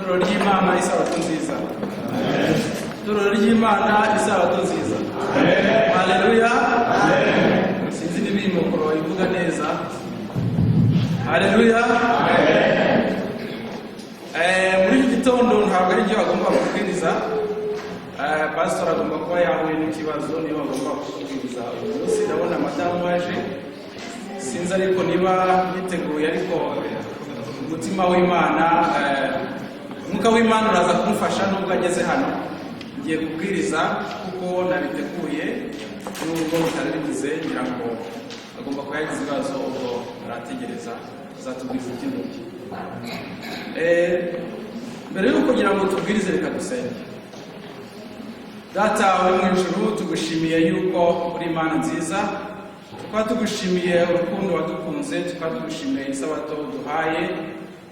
Itorero ry'Imana, isabato nziza. Itorero ry'Imana, isabato nziza. Haleluya. Sinzi niba iyi mikoro ivuga neza. Haleluya. Muri iki gitondo ntabwo ari byo bagomba kubwiriza. Pastor agomba kuba yahuye n'ikibazo, niyo bagomba kubwiriza uyu munsi. Ndabona madamu waje, sinzi ariko niba yiteguye, ariko umutima w'Imana, umwuka w'Imana uraza kumufasha. Nubwo ageze hano, ngiye kubwiriza kuko nabiteguye, nubwo bitari bigize. Ngira ngo agomba kuba yagize ibibazo, ubwo arategereza azatubwiriza iby'intoki. Mbere y'uko kugira ngo tubwirize, reka dusenge. Data uri mu ijuru, tugushimiye yuko uri Imana nziza, tukaba tugushimiye urukundo wadukunze, tukaba tugushimiye isabato uduhaye,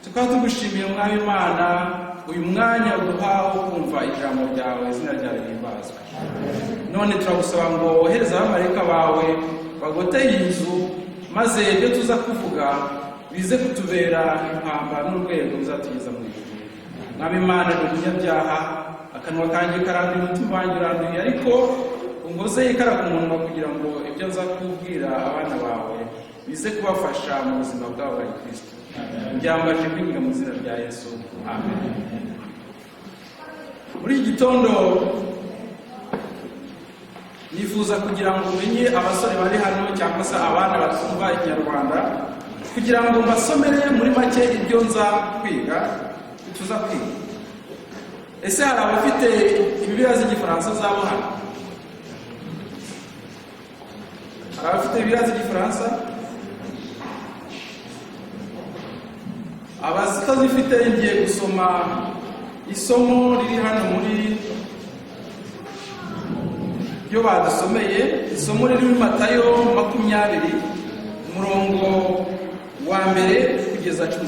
tukaba tugushimiye, Mwami Imana, uyu mwanya uduha wo kumva ijambo ryawe. Izina ryawe rihimbazwe. None turagusaba ngo wohereze abamarayika bawe bagote iyi nzu, maze ibyo tuza kuvuga bize kutubera impamba n'urwego bizatugeza mu ijuru. Mwami Imana, ni umunyabyaha, akanwa kanjye karanduye, umutima wanjye uranduye, ariko ungoze ikara ku munwa kugira ngo ibyo nza kubwira abana bawe bize kubafasha mu buzima bwabo bwa Kristo. Byambaje kwiga mu izina rya Yesu, amen. Muri iki gitondo nifuza kugira ngo umenye abasore bari hano cyangwa se abana batumva Ikinyarwanda, kugira ngo mbasomere muri make ibyo nza kwiga, tuza kwiga. Ese hari abafite Bibiliya z'Igifaransa zabo hano? Hari abafite Bibiliya z'Igifaransa? Abatazifite, ngiye gusoma isomo riri hano muri ryo badusomeye, isomo riri muri Matayo 20, umurongo wa 1 kugeza 13.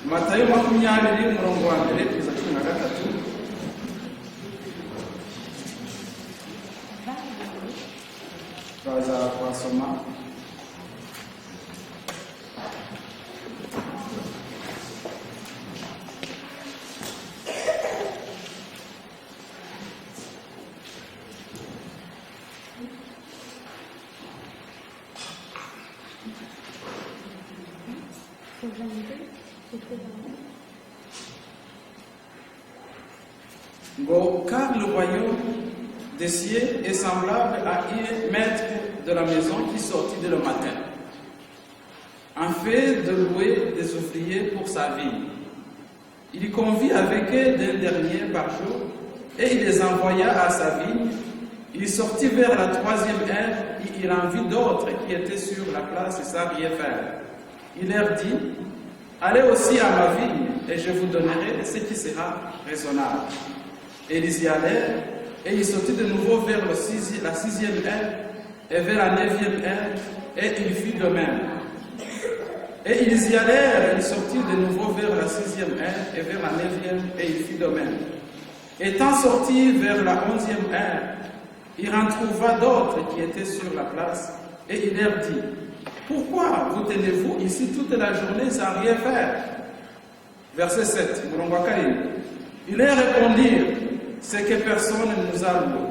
Matayo 20, umurongo wa 1 kugeza 13. Turaza kuhasoma. Ngo: "Car le royaume des cieux est semblable à un maître de la maison qui sortit dès le matin, afin de louer des ouvriers pour sa vigne. Il convint avec eux d'un denier par jour et il les envoya à sa vigne. Il sortit vers la troisième heure et il en vit d'autres qui étaient sur la place sans rien faire. Il leur dit: Allez aussi à ma vigne et je vous donnerai ce qui sera raisonnable. Et ils y allèrent, et il sortit de nouveau vers la sixième heure et vers la neuvième heure, et il fit de même. Et ils y allèrent, et ils sortirent de nouveau vers la sixième heure et vers la neuvième, et il fit de même. Étant sorti vers la 11e heure, il en trouva d'autres qui étaient sur la place, et il leur dit: Pourquoi vous tenez-vous ici toute la journée sans rien faire? Verset 7, umurongo wa 7. Ils leur répondirent: C'est que personne ne nous a loués.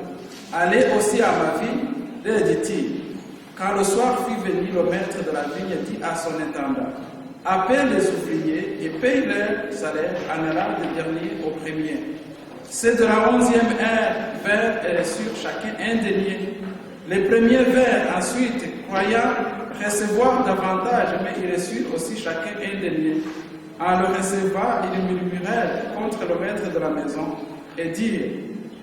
Allez aussi à ma vigne, leur dit-il. Quand le soir fut venu, le maître de la vigne dit à son intendant: Appelle les ouvriers et paye leur salaire en allant du dernier au premier. Ceux de la 11e heure vinrent et reçurent chacun un denier. Les premiers vinrent ensuite, croyant recevoir davantage, mais ils reçurent aussi chacun un denier. En le recevant, ils murmurèrent contre le maître de la maison et dirent: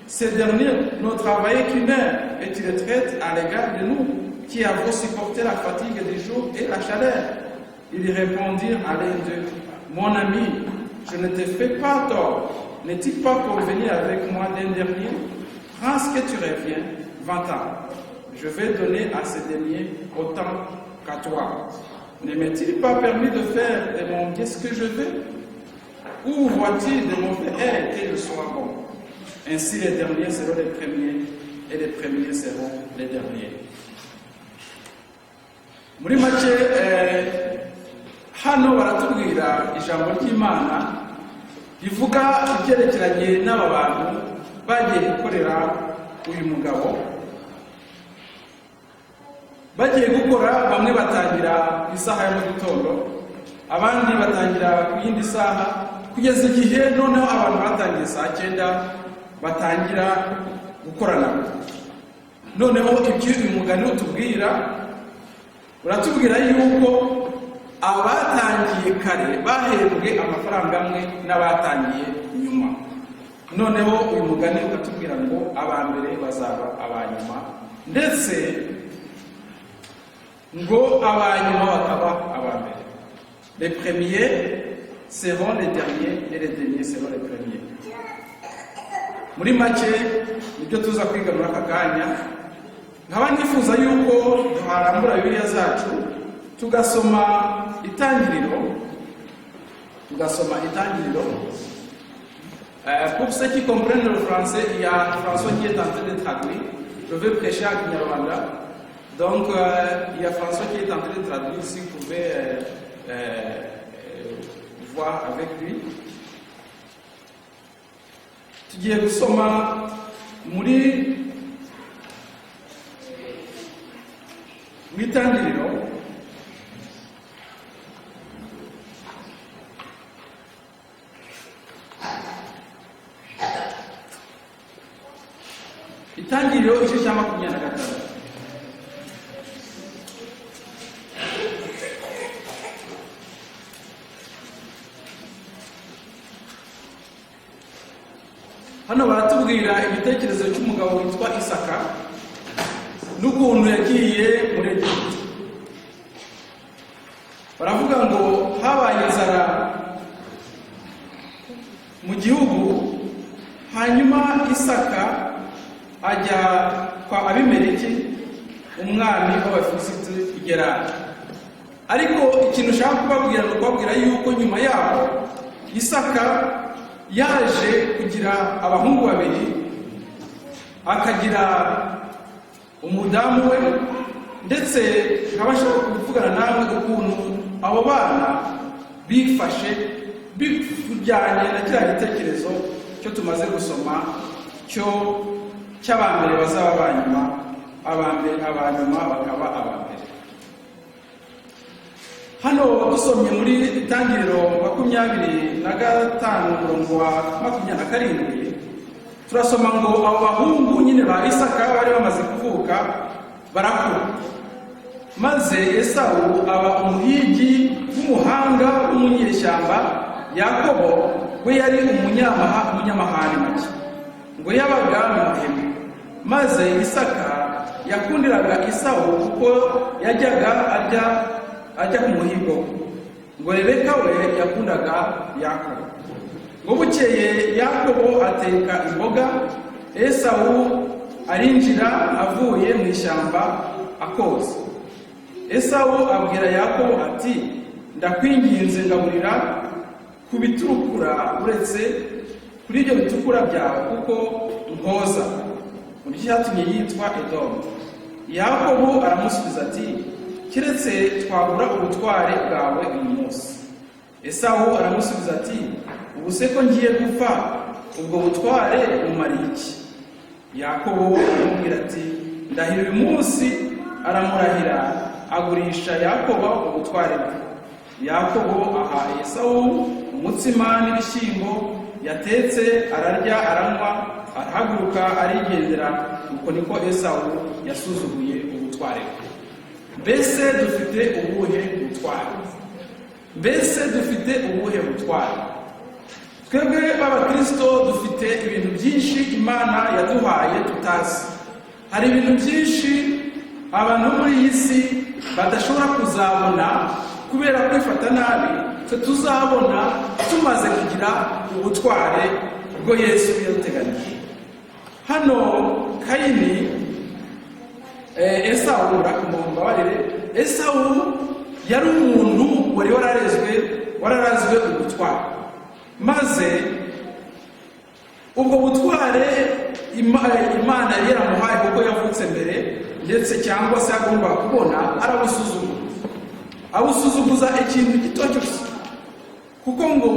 Ces derniers n'ont travaillé qu'une heure et tu les traites à l'égal de nous qui avons supporté la fatigue du jour et la chaleur. Ils répondirent à l'un d'eux: Mon ami, je ne te fais pas tort. N'es-tu pas convenu avec moi d'un denier? Prends ce qui te revient, va-t'en. Je vais donner à ces derniers autant qu'à toi. Ne m'est-il pas permis de faire de mon bien ce que je veux? Ou vois-tu de mauvais œil que je sois bon? Ainsi les derniers seront les premiers et les premiers seront les derniers." Muri make, Hano baratubwira ijambo ry'Imana rivuga ibyerekeranye n'aba bantu bagiye gukorera uyu mugabo. Bagiye gukora, bamwe batangira ku isaha ya mu gitondo, abandi batangira ku yindi saha, kugeza igihe noneho abantu batangiye saa 9 batangira gukorana. Noneho ibyo uyu mugani utubwira, uratubwira yuko abatangiye kare bahembwe amafaranga amwe n'abatangiye nyuma. Noneho uyu mugani ukatubwira ngo aba mbere bazaba aba nyuma, ndetse ngo aba nyuma bakaba aba mbere. Les premiers seront les derniers et les derniers seront les premiers. Muri make, nibyo tuza kwiga muri aka kanya. Nkaba nifuza yuko twarambura Bibiliya zacu, tugasoma Itangiriro, tugasoma Itangiriro. Pour ceux qui comprennent le français, il y a François qui est en train de traduire. Je vais prêcher en Kinyarwanda. Donc, il y a François qui est en train de traduire, si vous pouvez voir avec lui. Tugiye gusoma mu Itangiriro Itangiriro igice cya 25. Hano baratubwira igitekerezo cy'umugabo witwa Isaka n'ukuntu yagiye muri Egiputa. Baravuga ngo habaye inzara mu gihugu, hanyuma Isaka ajya kwa Abimeleki, umwami w'Abafilisiti, i Gerari. Ariko ikintu ushaka kubabwira ni ukubabwira yuko nyuma yaho Isaka yaje kugira abahungu babiri, akagira umudamu we, ndetse nkaba nshobora kuvugana namwe ukuntu abo bana bifashe bijyanye na kiriya gitekerezo cyo tumaze gusoma, cyo cy'abambere bazaba abanyuma, abambere abanyuma bakaba abambere. Hano dusomye muri Itangiriro 25, umurongo wa 27, turasoma ngo abo bahungu nyine ba Isaka bari bamaze kuvuka barakura, maze Esawu aba umuhigi w'umuhanga w'umunyeshyamba, Yakobo we yari umunyamahane make, ngo yabaga mu mahema. Maze Isaka yakundiraga Esawu kuko yajyaga ajya ku muhigo, ngo Rebeka we yakundaga Yakobo. Ngo bukeye Yakobo ateka imboga, Esawu arinjira avuye mu ishyamba akoza. Esawu abwira Yakobo ati: "Ndakwinginze, ngaburira ku bitukura, uretse kuri ibyo bitukura byawe, kuko nkoza." Muri cyatumye yitwa Edomu. Yakobo aramusubiza ati: "Keretse twagura ubutware bwawe uyu munsi." Esawu aramusubiza ati: "Ubu se ko ngiye gupfa, ubwo butware bumariye iki?" Yakobo aramubwira ati: "Ndahira uyu munsi." Aramurahira, agurisha Yakobo ubutware bwe. Yakobo aha Esawu umutsima n'ibishyimbo yatetse, ararya, aranywa, arahaguruka arigendera. Uko niko Esawu yasuzuguye ubutware bwe. Mbese dufite ubuhe butware? Mbese dufite ubuhe butware? Twebwe b'Abakristo dufite ibintu byinshi Imana yaduhaye tutazi. Hari ibintu byinshi abantu bo muri iyi si badashobora kuzabona kubera kwifata nabi, twe tuzabona tumaze kugira ubutware bwo Yesu yaduteganyije. Hano Kayini, Esawu, mumbabarire, Esawu yari umuntu wari wararezwe, wararazwe ubutware, maze ubwo butware Imana yari yaramuhaye kuko yavutse mbere, ndetse cyangwa se agomba kubona, arabusuzuma. Awusuzuguza ikintu gito cyose, kuko ngo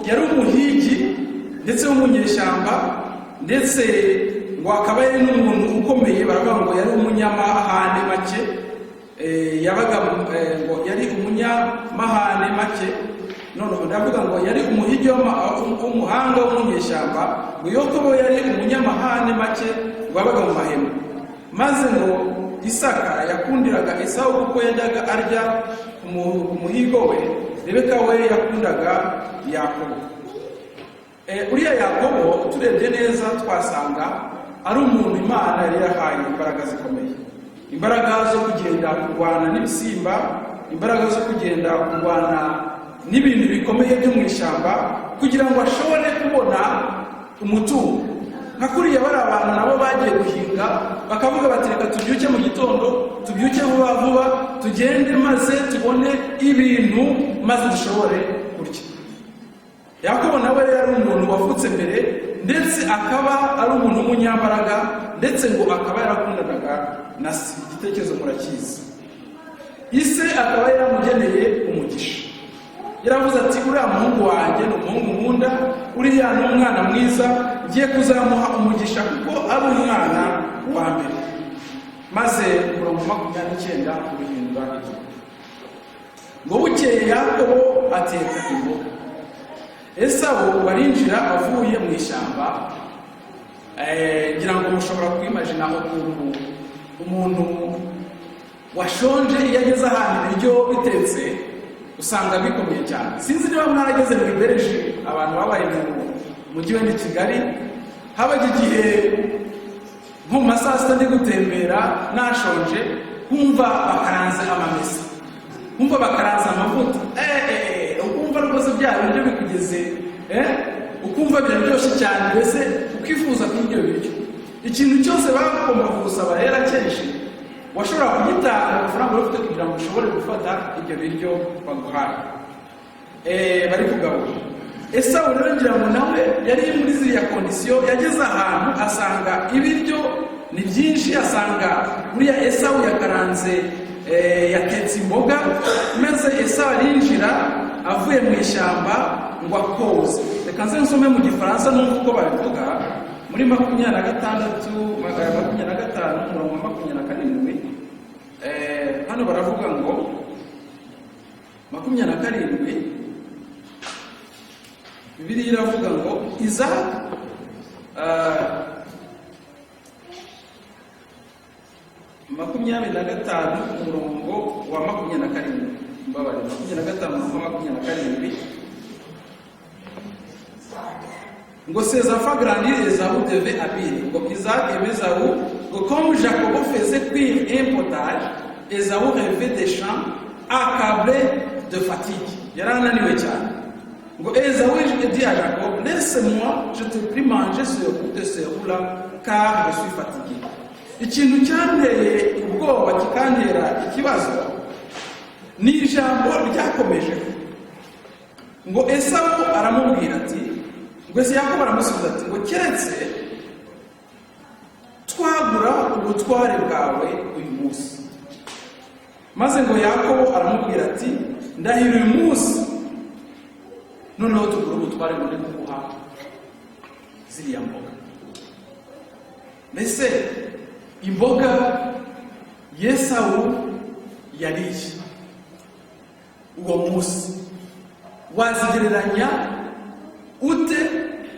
yari umuhigi ndetse w'umunyeshyamba, ndetse ngo akaba yari n'umuntu ukomeye. Baravuga ngo yari umunyamahane make, yabaga ngo yari umunyamahane make. Noneho ndavuga ngo yari umuhigi w'umuhanga w'umunyeshyamba, ngo Yakobo yari umunyamahane make, ngo yabaga mu mahema. Maze ngo Isaka yakundiraga Esawu kuko yajyaga arya ku muhigo we. Rebeka we yakundaga Yakobo. Uriya Yakobo, turebye neza, twasanga ari umuntu Imana yari yahaye imbaraga zikomeye, imbaraga zo kugenda kurwana n'ibisimba, imbaraga zo kugenda kurwana n'ibintu bikomeye byo mu ishyamba kugira ngo ashobore kubona umutungo. Nka kuriya bari abantu nabo bagiye guhinga, bakavuga bati: "Reka tubyuke mu gitondo, tubyuke vuba vuba, tugende maze tubone ibintu, maze dushobore kurya." Yakobo nawe rero yari umuntu wavutse mbere, ndetse akaba ari umuntu w'umunyambaraga, ndetse ngo akaba yarakundanaga na se. Igitekerezo murakizi. Ise akaba yaramugeneye umugisha, yaravuze ati: "Uriya muhungu wanjye ni umuhungu nkunda, uriya ni umwana mwiza, ngiye kuzamuha umugisha kuko ari umwana wa mbere." Maze umurongo 29 ubihindura igihe. Ngo bukeye Yakobo ateka imboga, Esawu barinjira avuye mu ishyamba. Ngira ngo mushobora kwimajina ukuntu umuntu washonje iyo ageze ahantu ibiryo bitetse usanga bikomeye cyane. Sinzi niba mwarageze mu ibereje, abantu babaye mu mujyi wenda i Kigali, habaga igihe nko mu ma saa sita ndi gutembera nashonje, nkumva bakaranze amamesa, nkumva bakaranze amavuta, ukumva rwose bya biryo bikugeze, ukumva biraryoshye cyane, mbese ukifuza kurya ibyo biryo. Ikintu cyose bagomba kugusaba rero, akenshi washobora kugitanga amafaranga wari ufite kugira ngo ushobore gufata ibyo biryo baguhaye, bari kugabura. Esawu rero ngira ngo nawe yari muri ziriya conditions. Yageze ahantu asanga ibiryo ni byinshi, asanga buriya Esawu yakaranze, yatetse imboga, maze Esawu arinjira avuye mu ishyamba ngo akoze. Reka nze nsome mu Gifaransa numva uko babivuga muri 26, 25, umurongo wa 27. Hano baravuga ngo 27, Bibiliya iravuga ngo Isaac, 25 umurongo wa 27, mbabarira, 25 umurongo wa 27, ngo: "Ses enfants grandirent, Esaü devint habile." Ngo Isaac aimait Esaü, ngo comme Jacob faisait cuire un potage, Esaü revenait des champs accablé de fatigue. Yari ananiwe cyane. Ngo Esaü dit à Jacob: "Laisse-moi, je te prie, manger ce roux de ce roux-là, car je suis fatigué." Ikintu cyanteye ubwoba, kikantera ikibazo, ni ijambo ryakomeje. Ngo Esawu aramubwira ati, ngo ese Yakobo aramusubiza ati, ngo keretse twagura ubutware bwawe uyu munsi. Maze ngo Yakobo aramubwira ati: "Ndahira uyu munsi, noneho tugura ubutware muri kuguha ziriya mboga." Mbese imboga Yesawu yariye uwo munsi wazigereranya ute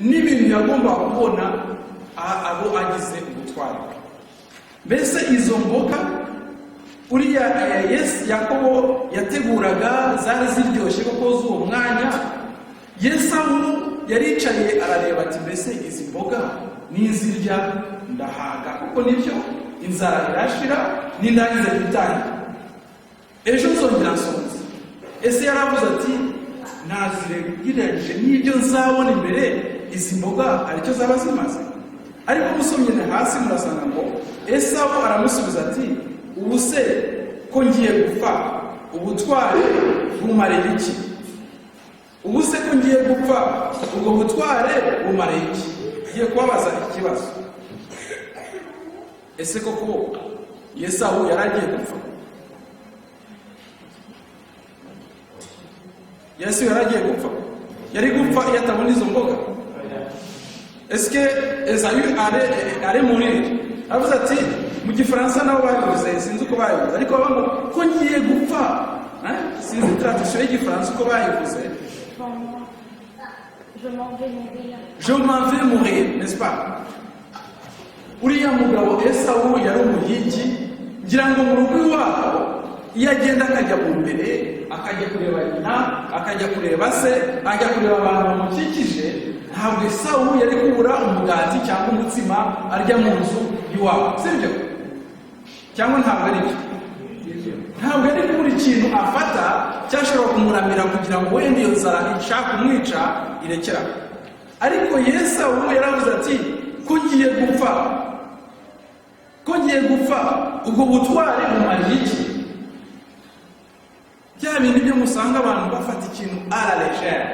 n'ibintu yagombaga kubona abo agize ubutware bwe? Mbese izo mboga uriya Yesu Yakobo yateguraga zari ziryoshye koko z'uwo mwanya? Yesawu yaricaye arareba ati: "Mbese izi mboga nizirya ndahaga kuko nibyo, inzara irashira, n'indangiza ntitahire, ejo nzongera nsonze." Ese yaravuze ati: "Naziregeranyije n'ibyo nzabona imbere, izi mboga hari icyo zaba zimaze?" Ariko musomye hasi murasanga ngo Esawu aramusubiza ati: "Ubu se ko ngiye gupfa, ubutware bumariye iki? Ubu se ko ngiye gupfa, ubwo butware bumariye iki?" Ngiye kubabaza ikibazo: ese koko Yesawu yari agiye gupfa? Yesu yari agiye gupfa, yari gupfa iyo atabona izo mboga? Est-ce que Esaü allait mourir? Aravuze ati, mu Gifaransa nabo babivuze, sinzi uko babivuze, ariko bavuga ngo ko ngiye gupfa, hein? Sinzi traduction y'Igifaransa uko bayivuze. Je m'en vais mourir. Je m'en vais mourir, n'est-ce pas? Uriya mugabo Esawu yari umuhigi. Ngira ngo mu rugo iwabo, iyo agenda akajya mu mbere, akajya kureba nyina, akajya kureba se, ajya kureba abantu bamukikije, ntabwo Esawu yari kubura umugati cyangwa umutsima arya mu nzu iwabo, sibyo? Cyangwa ntabwo ari byo? Ntabwo yari kubura ikintu afata cyashobora kumuramira kugira ngo wenda iyo nzara ishaka kumwica irekera. Ariko Yesawu yaravuze ati: "Ko ngiye gupfa, ko ngiye gupfa, ubwo butware bumariye iki?" Bya bindi byo musanga abantu bafata ikintu à la légère.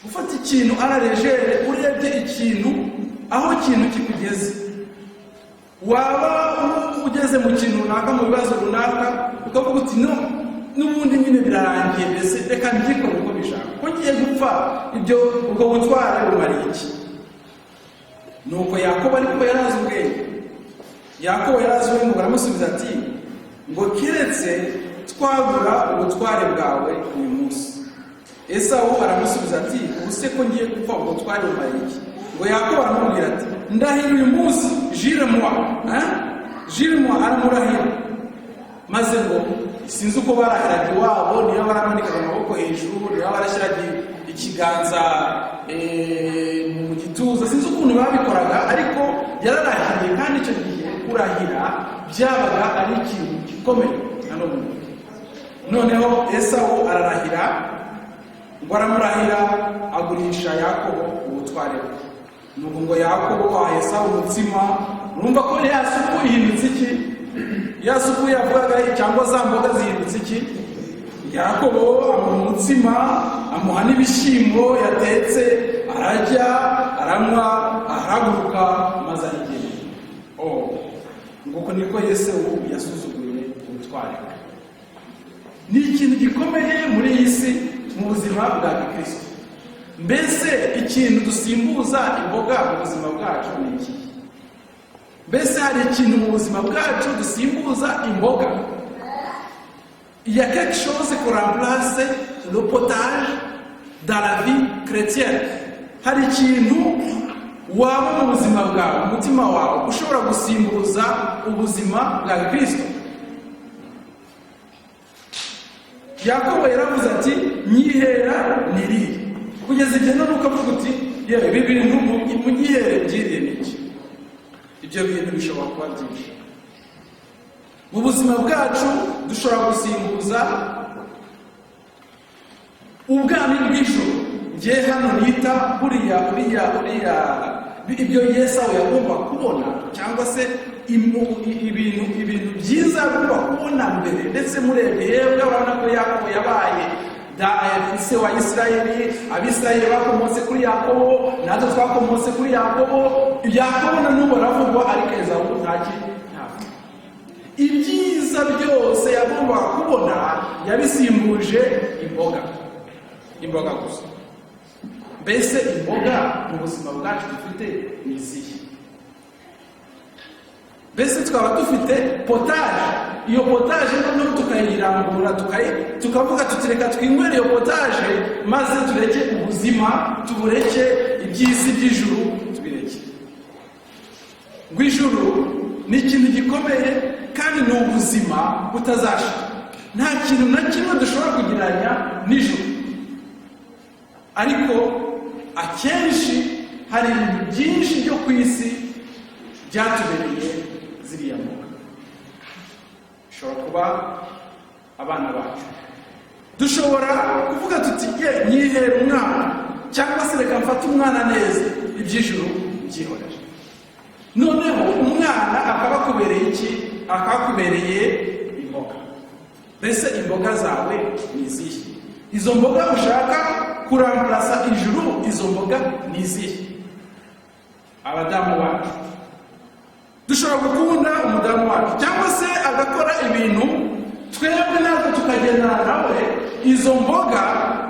Gufata ikintu à la légère, urebye ikintu aho ikintu kikugeze, waba ugeze mu kintu runaka, mu bibazo runaka, ukavuga uti: "No, n'ubundi nyine birarangiye, mbese reka mbyikore uko bishaka, ko ngiye gupfa, ibyo ubwo butware bumariye iki?" Nuko Yakobo, ariko yarazi ubwenge, Yakobo yarazi ubwenge, baramusubiza ati ngo: "Keretse twagura ubutware bwawe uyu munsi." Esawu aramusubiza ati: "Ubu se ko ngiye gupfa, ubutware bumariye iki?" Ngo Yakobo aramubwira ati: "Ndahira uyu munsi, jure-moi, hein? Jure-moi." Aramurahira maze ngo sinzi uko barahiraga iwabo, niba baramanikaga amaboko hejuru, niba barashyiraga ikiganza mu gituza, sinzi ukuntu babikoraga, ariko yararahiriye. Kandi icyo gihe kurahira byabaga ari ikintu gikomeye hano mu. Noneho Esawu ararahira, ngo aramurahira, agurisha Yakobo ubutware bwe. Nuko ngo Yakobo aha Esawu umutsima. Urumva ko ya supu ihindutse iki? Ya supu yavugaga cyangwa za mboga zihindutse iki? Yakobo amuha umutsima, amuha n'ibishyimbo yatetse, ararya, aranywa, arahaguruka maze arigenda. Oh, nguko niko Yesu yasuzuguye ubutware bwe. Ni ikintu gikomeye muri iyi si, mu buzima bwa gikristo. Mbese ikintu dusimbuza imboga mu buzima bwacu ni iki? Mbese hari ikintu mu buzima bwacu dusimbuza imboga? Il y a quelque chose qui remplace le potage dans la vie chrétienne? Hari ikintu waba mu buzima bwawe, umutima wawe, ushobora gusimbuza ubuzima bwa gikristo? Yakobo yaravuze ati: "Nyihera nirire." Kugeza igihe none ukavuga uti: "Yewe, ibi bintu munyihere byiriye." Ni iki? Ibyo bintu bishobora kuba byinshi mu buzima bwacu. Dushobora gusimbuza ubwami bw'ijuru. Ngiye hano nita buriya uriya uriya ibyo Yesawu yagomba kubona, cyangwa se ibintu byiza agomba kubona mbere. Ndetse murebye yewe, urabona ko Yakobo yabaye se wa Isirayeli. Abisirayeli bakomotse kuri Yakobo, natwe twakomotse kuri Yakobo. Yakobo na n'ubu aravugwa, ariko Ezawu ntaki, ntavuga. Ibyiza byose yagombaga kubona yabisimbuje imboga, imboga gusa. Mbese imboga mu buzima bwacu dufite ni izihe? Mbese twaba dufite potage? Iyo potage noneho tukayirambura, tukavuga tuti: "Reka twinywere iyo potage, maze tureke ubuzima, tubureke, iby'isi by'ijuru tubireke." Ngo ijuru ni ikintu gikomeye kandi ni ubuzima butazashira. Nta kintu na kimwe dushobora kugereranya n'ijuru. Ariko akenshi hari ibintu byinshi byo ku isi byatubereye ziriya mboga. Bishobora kuba abana bacu. Dushobora kuvuga tuti: "Ye, nyihera umwana," cyangwa se "Reka mfate umwana neza, iby'ijuru byihorere." Noneho umwana akaba akubereye iki? Akaba akubereye imboga. Mbese imboga zawe ni izihe? Izo mboga ushaka kuramburasa ijuru, izo mboga ni izihe? Abadamu bacu, dushobora gukunda umudamu wacu, cyangwa se agakora ibintu twebwe natwe tukagendana nawe. Izo mboga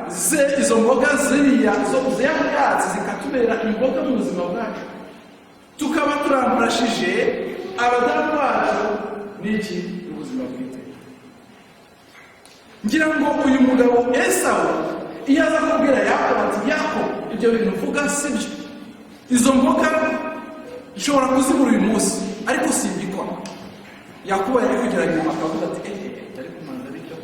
ze, izo mboga ziriya zo byatsi zikatubera imboga mu buzima bwacu, tukaba turamburashije abadamu bacu n'iki? Ubuzima bwite. Ngira ngo uyu mugabo Esawu, iyo aza kubwira Yakobo ati: "Yakobo, ibyo bintu uvuga si byo, izo mboga nshobora kuzibura uyu munsi ariko simbikora," Yakobo yari kugera nyuma akavuga ati: "Eee, ari kumanza bityo."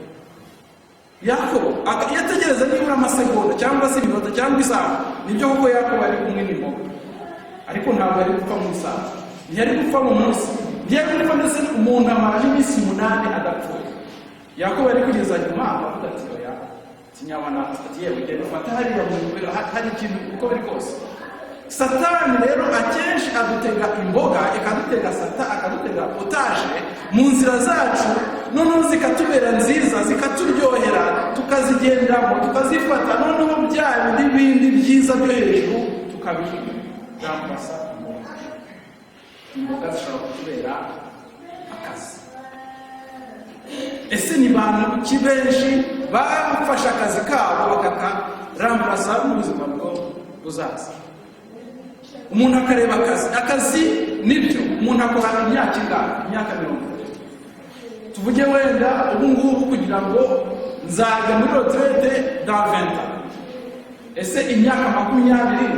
Yakobo iyo ategereza nibura amasegonda cyangwa se iminota cyangwa isaha, nibyo koko Yakobo ari kumwe n'imboga, ariko ntabwo yari gupfa mu isaha, ntiyari gupfa mu munsi, ntiyari gupfa. Ndetse umuntu amara n'iminsi 8 adapfuye. Yakobo yari kugeza nyuma akavuga ati: "Oya, kinyabona," ati: "Yewe, genda ufate hariya mu hari ikintu." Uko biri kose, Satani rero akenshi adutega imboga, ikadutega sata, akadutega potaje mu nzira zacu, noneho zikatubera nziza, zikaturyohera, tukazigendamo, tukazifata, noneho bya bindi bindi byiza byo hejuru tukabirambasa imboga. Imboga zishobora kutubera akazi. Ese ni bantu ki benshi bafashe akazi kabo bakakarambasa n'ubuzima bwo buzaza? Umuntu akareba akazi. Akazi nibyo, umuntu akora imyaka ingana, imyaka 30 tuvuge wenda ubu ngubu, kugira ngo nzajya muri retraite dans 20 ans. Ese imyaka 20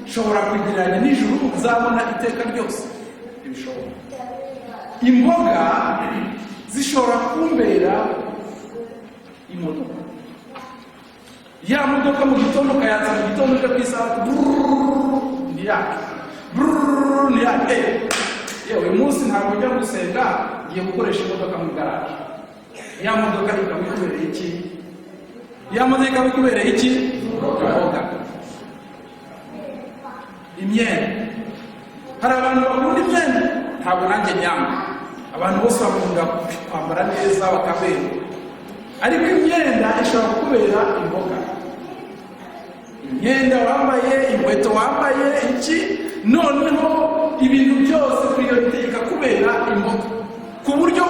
nshobora kugereranya n'ijuru nzabona iteka ryose? Ntibishoboka. Imboga zishobora kumbera imodoka. Ya modoka mu gitondo ukayatsa, mu gitondo uje ku isaha, ntiyake, ntiyake. Yewe, uyu munsi ntabwo njya gusenga, ngiye gukoresha imodoka mu garaje. Ya modoka ikaba ikubereye iki? Ya modoka ikaba ikubereye iki? Imboga. Imyenda, hari abantu bakunda imyenda, ntabwo nanjye nyanga. Abantu bose bakunda kwambara neza bakaberwa, ariko imyenda ishobora kukubera imboga. Imyenda wambaye, inkweto wambaye, iki, noneho ibintu byose, priorité ikakubera imboga, ku buryo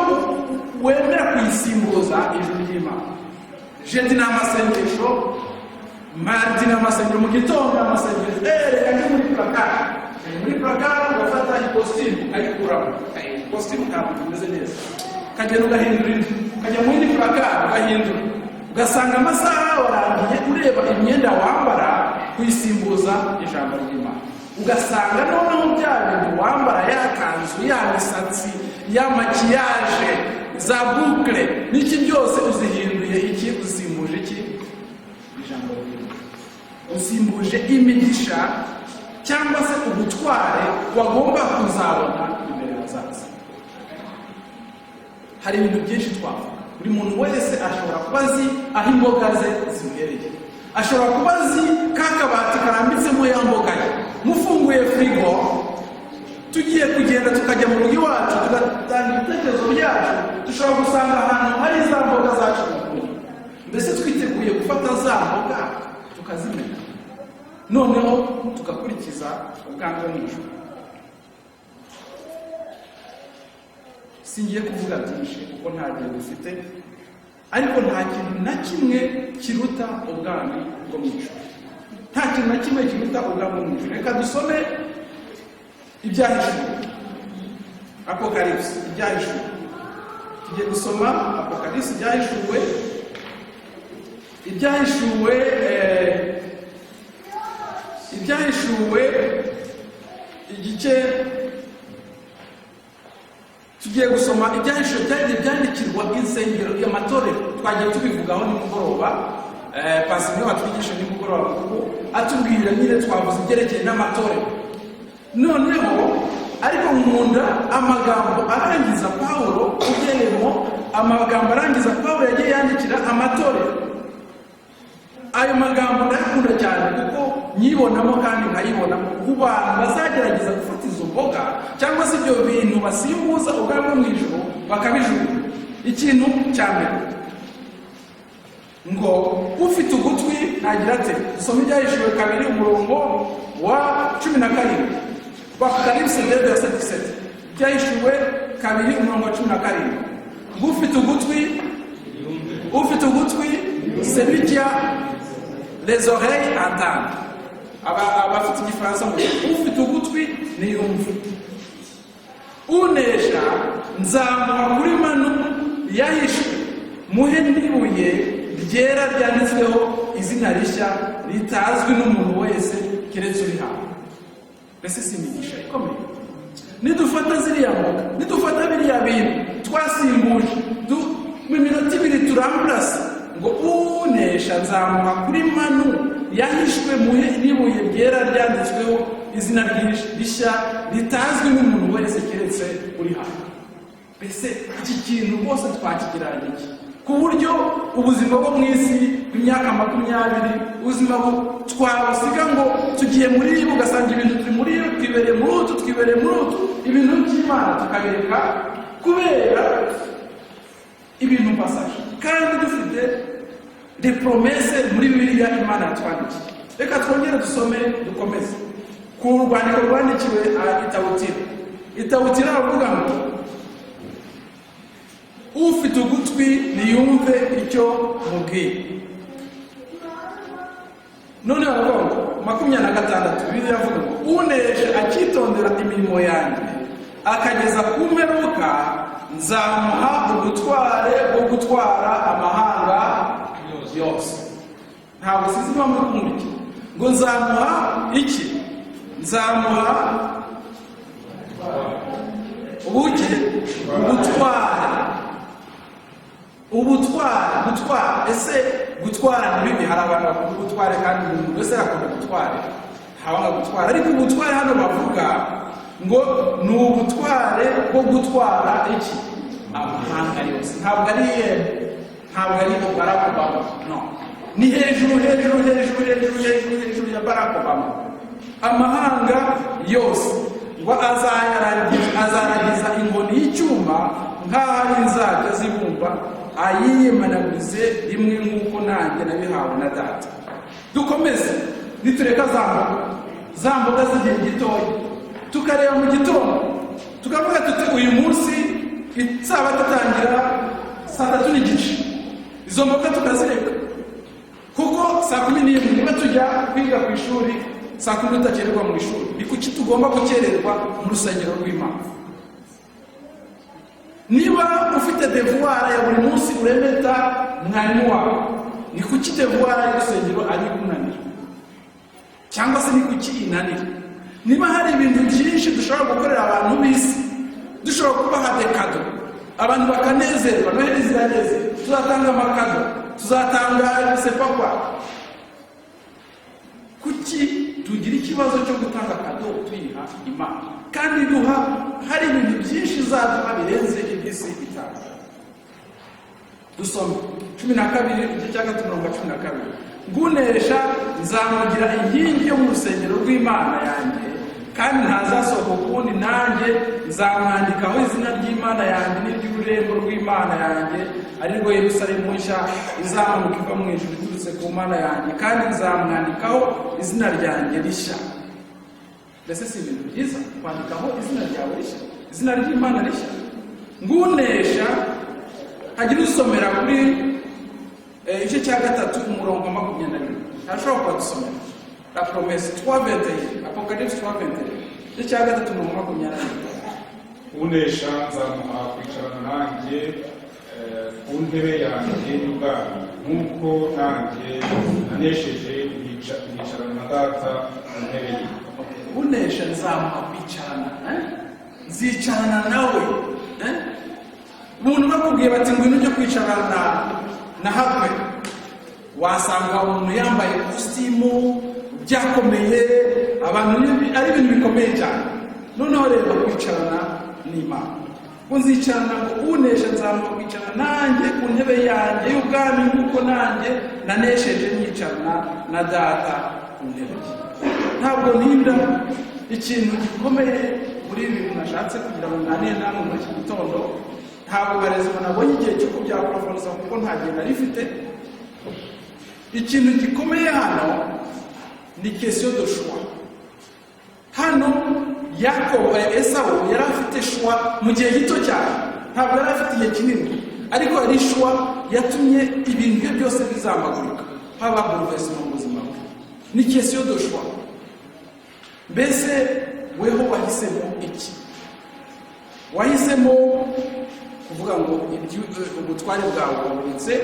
wemera kuyisimbuza ijuru ry'Imana. Jeudi ni amasengesho, mardi ni amasengesho, mu gitondo ni amasengesho. Reka njye muri placard. Muri placard ugafata ikositimu ukayikuramo. Ikositimu ntabwo imeze neza, ukagenda ugahindura indi, ukajya mu yindi placard ugahindura, ugasanga amasaha warangiye ureba imyenda wambara kuyisimbuza ijambo ry'Imana. Ugasanga noneho bya bintu wambara, ya kanzu, ya misatsi, ya maquillage, za boucles n'iki byose, uzihinduye iki? Uzimbuje iki? Ijambo ry'Imana. Usimbuje imigisha cyangwa se ubutware wagomba kuzabona imbere hazaza. Hari ibintu byinshi twavuga. Buri muntu wese ashobora kuba azi aho imboga ze ziherereye, ashobora kuba azi ka kabati karambitsemo ya mboga ye. Mufunguye firigo, tugiye kugenda tukajya mu rugo iwacu, tugatanga ibitekerezo byacu, dushobora gusanga ahantu hari za mboga zacu dukunda. Mbese twiteguye gufata za mboga tukazimena, noneho tugakurikiza ubwami bwo mu ijuru? Singiye kuvuga byinshi kuko nta gihe dufite, ariko nta kintu na kimwe kiruta ubwami bwo mu ijuru, nta kintu na kimwe kiruta ubwami bwo mu ijuru. Reka dusome Ibyahishuwe, Apocalypse, Ibyahishuwe. Tugiye gusoma Apocalypse, Ibyahishuwe. Ibyahishuwe, Ibyahishuwe igice, tugiye gusoma Ibyahishuwe byagiye byandikirwa insengero, amatorero. Twagiye tubivugaho nimugoroba, pastor watwigisha nimugoroba kuko atubwira nyine, twavuze ibyerekeye n'amatorero. Noneho ariko nkunda amagambo arangiza Pawulo, ugeremo amagambo arangiza Pawulo yagiye yandikira amatorero. Ayo magambo ndayakunda cyane kuko nyibonamo kandi nkayibonamo ku bantu bazagerageza gufata izo mboga cyangwa se ibyo bintu basimbuza ubwami bwo mu ijuru bakabijugunya. Ikintu cya mbere ngo: "Ufite ugutwi ntagira ate?" Dusoma Ibyahishuwe 2, umurongo wa 17, Apocalypse 2 verset 17. Ibyahishuwe 2, umurongo wa 17, ngo: "Ufite ugutwi, ufite ugutwi." Celui qui a les oreilles entende. Abafite Igifaransa ngo ufite ugutwi niyumve. Unesha nzamuha kuri manu yahishwe, muhe n'ibuye ryera ryanditsweho izina rishya ritazwi n'umuntu wese keretse urihawe. Mbese si imigisha ikomeye? Nidufata ziriya mboga, nidufata biriya bintu twasimbuje, mu minota 2 turamburasa ngo unesha nzamuha kuri manu yahishwe, muhe n'ibuye ryera ryanditsweho izina rishya ritazwi n'umuntu wese keretse uri hano. Mbese iki kintu rwose twakigereranya iki, ku buryo ubuzima bwo mu isi bw'imyaka 20, ubuzima twabusiga ngo tugiye muri ibi, ugasanga ibintu turi muri ibi, twibereye muri utu, twibereye muri utu, ibintu by'Imana tukabireka kubera ibintu passagers, kandi dufite des promesses muri Bibiliya Imana yatwandikiye? Reka twongere dusome, dukomeze ku rwandiko rwandikiwe Itawutira. Itawutira aravuga ngo ufite ugutwi niyumve icyo mubwiye. None baravuga ngo 26, Bibiliya iravuga ngo unesha akitondera imirimo yanjye akageza ku mperuka, nzamuha ubutware bwo gutwara amahanga yose. Ntabwo sizi impamvu yo kumurikira ngo nzamuha iki? Nzamuha ubuki? Ubutware, ubutware, gutwara. Ese gutwara ni bibi? Hari abantu bakunda ubutware, kandi umuntu wese yakunda ubutware, ntawanga gutwara. Ariko ubutware hano bavuga ngo ni ubutware bwo gutwara iki? Amahanga yose. Ntabwo ari ntabwo ari Barack Obama, no, ni hejuru, hejuru, hejuru, hejuru, hejuru, hejuru ya Barack Obama. Amahanga yose ngo azayaragiza, azaragiza inkoni y'icyuma nk'aho ari inzabya z'ibumba, ayiyemanagurize rimwe, nk'uko nanjye nabihawe na Data. Dukomeze. Nitureka za mboga, za mboga z'igihe gitoya, tukareba mu gitondo tukavuga tuti uyu munsi isabato itangira saa 3:30, izo mboga tukazireka, kuko saa 11 niba tujya kwiga ku ishuri, saa 10 tutakererwa mu ishuri, ni kuki tugomba gukererwa mu rusengero rw'Imana? Niba ufite devoir ya buri munsi uremeta mwarimu wawe, ni kuki devoir y'urusengero ari ikunanira, cyangwa se ni kuki inanira? Niba hari ibintu byinshi dushobora gukorera abantu b'isi, dushobora kubaha des cadeaux, abantu bakanezerwa, Noheli zirageze, tuzatanga ama cadeaux, tuzatanga sepakwa, kuki tugira ikibazo cyo gutanga cadeau tuyiha Imana, kandi duha hari ibintu byinshi izaduha birenze iby'isi itanga? Dusome 12, igice cya 3, mirongo 12: ngunesha nzamugira inkingi yo mu rusengero rw'Imana yanjye, kandi ntazasohoka ukundi. Nanjye nzamwandikaho izina ry'Imana yanjye n'iry'ururembo rw'Imana yanjye, ari rwo Yerusalemu nshya izamuka iva mu ijuru iturutse ku Mana yanjye, kandi nzamwandikaho izina ryanjye rishya. Mbese si ibintu byiza kwandikaho izina ryawe rishya, izina ry'Imana rishya? Ngunesha, hagira usomera kuri igice cya 3, umurongo wa 21. Ntashobora kuba dusomera la promesse 3:21, Apocalypse 3:21, igice cya 3, umurongo wa 21. Unesha nzamuha kwicarana nanjye ku ntebe yanjye y'ubwami, nk'uko nanjye nanesheje nkicarana na Data ku ntebe ye. Unesha nzamuha kwicarana, eh? Nzicarana nawe, eh? Umuntu bakubwiye bati ngwino ujye kwicarana na Hakwe, wasanga umuntu yambaye kositimu, byakomeye, abantu ari ibintu bikomeye cyane. Noneho reba kwicarana n'Imana, ngo nzicarana, ngo unesha nzamuha kwicarana nanjye ku ntebe yanjye y'ubwami, nk'uko nanjye nanesheje nyicarana na Data ku ntebe ye. Ntabwo ntinda. Ikintu gikomeye muri ibi bintu nashatse kugira ngo nganire namwe muri iki gitondo, ntabwo barezi nabonye igihe cyo kubyaporofonisa kuko nta gihe nari mfite. Ikintu gikomeye hano ni question de choix. Hano Yakobo, Esawu yari afite choix mu gihe gito cyane, ntabwo yari afite igihe kinini. Ariko hari choix yatumye ibintu bye byose bizambagurika, haba bouleversement mu buzima bwe. Ni question de choix. Mbese weho wahisemo iki? Wahisemo kuvuga ngo ubutware bwawe wabonetse,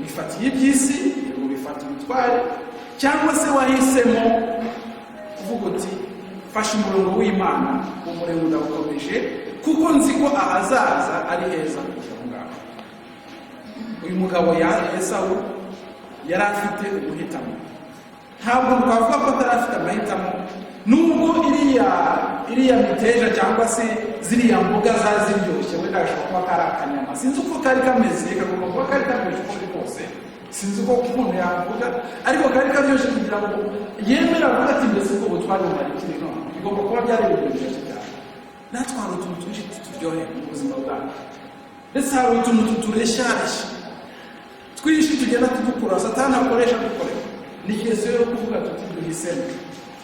wifatiye iby'isi, yego, bifata ubutware, cyangwa se wahisemo kuvuga uti: "Fashe umurongo w'Imana, umurongo ndawukomeje kuko nzi ko ahazaza ari heza kurusha aho ngaho"? Uyu mugabo ya Esawu yari afite uguhitamo. Ntabwo twavuga ko atari afite amahitamo, nubwo iriya miteja cyangwa se ziriya mboga zari ziryoshye. Wenda gashobora kuba kari akanyama, sinzi uko kari kameze, kagomba kuba kari karyoshye uko biri kose, sinzi uko umuntu yavuga, ariko kari karyoshye kugira ngo yemere avuga ati: "Mbese ubwo butware bumara iki?" None bigomba kuba byari ibintu biryoshye cyane. Natwe hari utuntu twinshi tuturyoheye mu buzima bwacu, ndetse hari utuntu tutureshyareshya twinshi tugenda tudukura, Satani akoresha dukorera. Ni question yo kuvuga tuti: "Duhisemo."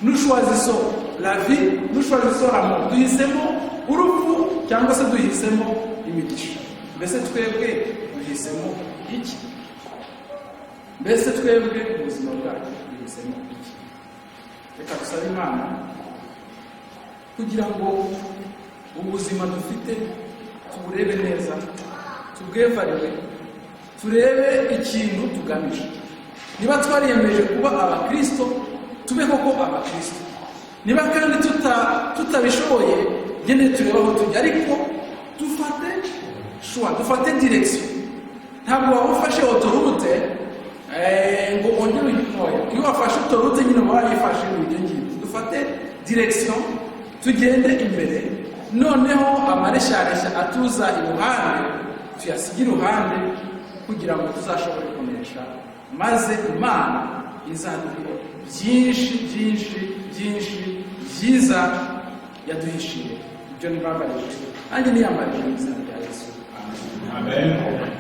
Nous choisissons la vie, nous choisissons la mort. Duhisemo urupfu cyangwa se duhisemo imigisha. Mbese twebwe duhisemo iki? Mbese twebwe mu buzima bwacu duhisemo iki? Reka dusabe Imana kugira ngo ubuzima dufite tuburebe neza, tubwevariwe, turebe ikintu tugamije. Niba twariyemeje kuba Abakristo, tube koko Abakristo. Niba kandi tutabishoboye, gende turebe aho tujya, ariko dufate choix, dufate direction. Ntabwo waba ufashe autoroute ngo wongere uyitoya. Iyo wafashe autoroute nyine uba wayifashe mu ibyo ngibyo. Dufate direction, tugende imbere, noneho amareshyareshya atuza iruhande tuyasige iruhande kugira ngo tuzashobore kunesha, maze Imana izaduhe byinshi, byinshi, byinshi byiza yaduhishiye. Ibyo nibambarije, nanjye niyambarije mu izina rya Yesu. Amen. Amen.